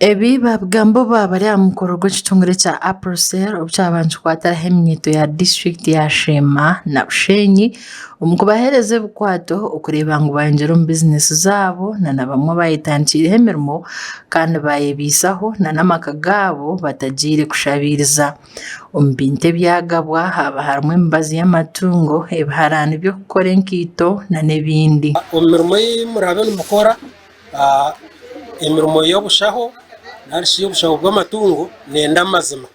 Ebi baabigamba obu baaba bari aha mukoro gw'ekitongore kya APROCEL obu kyaba nikikwatiraho eminyeeto ya disiturikiti ya Sheema na Bushenyi omu kubaheereza ebikwato okureeba ngu bayongyera omu bizinesi zaabo na bamwe abayetandikiireho emirimo kandi baayebaisaho n'amaka gaabo batagiire kushabiiriza. Omu bintu ebyagabwa haaba harimu emibazi y'amatungo, ebiharaani by'okukora enkaito n'ebindi. Omu mirimo ei muraabe nimukora Emirimo y'obushaho nari shi obushaho bw'amatungo nenda amazima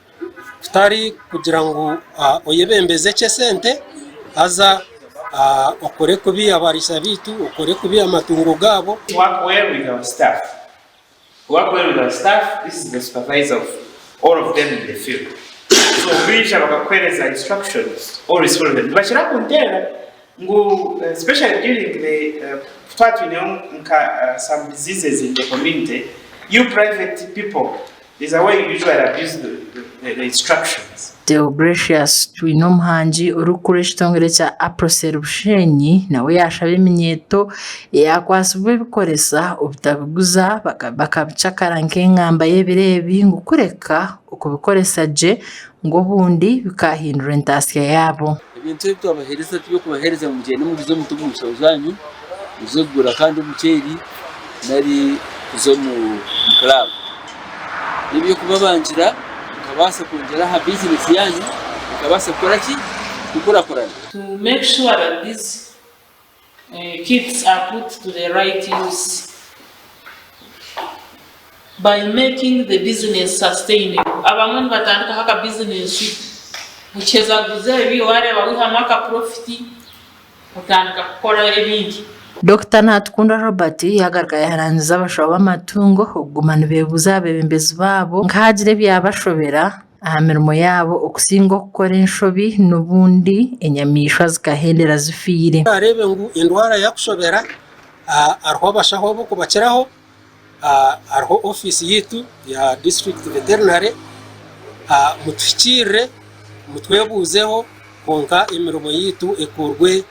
kutari kugira ngu oyebembeze eky'esente haza okore kubi abariisa baitu, okore kubi amatungo gaabo. Work well with our staff Work well with our staff This is the supervisor of all of them in the field So baija bakakuhereza instructions always follow them Nibakira kunteera Ngu especially during the twaba twineho nka some diseases in the community, you private people there's a way you usually abuse the instructions. Deogratius Twinomuhangi orikukurira ekitongore kya Aprocel Bushenyi nawe yaashaba eminyeeto eyaakwatsibwa ebikoresa obutabiguza bakabicakara nk'engamba y'ebiro ebi ngu kureka okubikoresa gye ngu obundi bikaahindura entaasya yaabo. Ebintu ebi twabaheereza tiby'okubaheereza ngu mugyende muguze omuti omu nshaho zaanyu, muze kugura kandi omuceeri nari kuza omu kiraabu. N'eby'okubabangira mukabaasa kwongyera aha bizinesi yaanyu ekabaasa kukora ki? Kukurakurana. To make sure that these kits are put to the right use by making the business sustainable. Abamwe nibatandikaho aka business bukyeza guza ebi wareeba wihamu aka profit otandika kukora ebindi. Dokita Natukunda Robert yagaruka yaharangiza abashaho b'amatungo okuguma nibebuuza aha beebembezi baabo nka haagira ebyabashobera aha mirimo yaabo okusinga okukora enshobi n'obundi enyamaishwa zikahendera zifiire. Areebe ngu endwara yakushobera hariho abashaho ab'okubakiraho, hariho ofiisi yaitu ya district veterinary, mutuhikiirire mutwebuuzeho kwonka emirimo yaitu ekorwe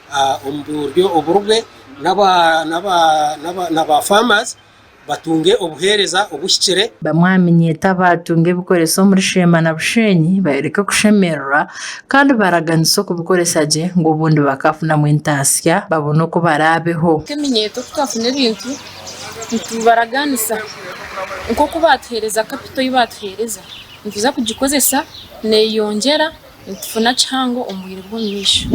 omu buryo oburibwe n'aba farmers. batunge obuheereza obuhikire. Bamwe aha minyeeto abaatunga ebikoreso omuri Sheema na Bushenyi bayoreka okushemererwa kandi baraganisa okubikoresa gye ngu obundi bakaafunamu entaasya babone oku baraabeho. Nk'eminyeeto ku twafuna ebintu nitubaraganisa nk'oku baatuheereza kapito ei baatuheereza nituza kugikozesa neeyongyera Nitufuna kihango omu bwire bw'omu maisho.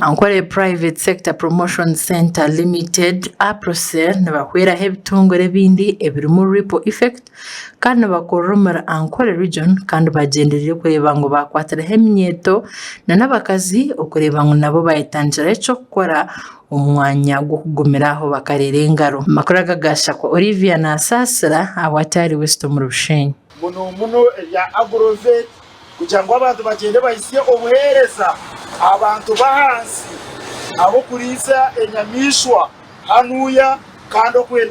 Ankole Private Sector Promotion Centre Limited, APROCEL, nibahweraho ebitongore ebindi ebirimu Ripple Effect kandi nibakorera omuri Ankole Region kandi bagyendereire kureeba ngu baakwatiraho eminyeeto n'abakazi okureeba ngu nabo baayetantara eky'okukora omu mwanya gw'okugumira aho bakareera engaro. Amakuru aga gaashakwa Olivia Nasaasira ahabwa Atari West omuri Bushenyi. Muno muno ebya Agrovet kugira ngu abantu bagyende bahitsye obuheereza aha bantu b'ahansi ab'okuriisa enyamaishwa hanuya kandi okwenda.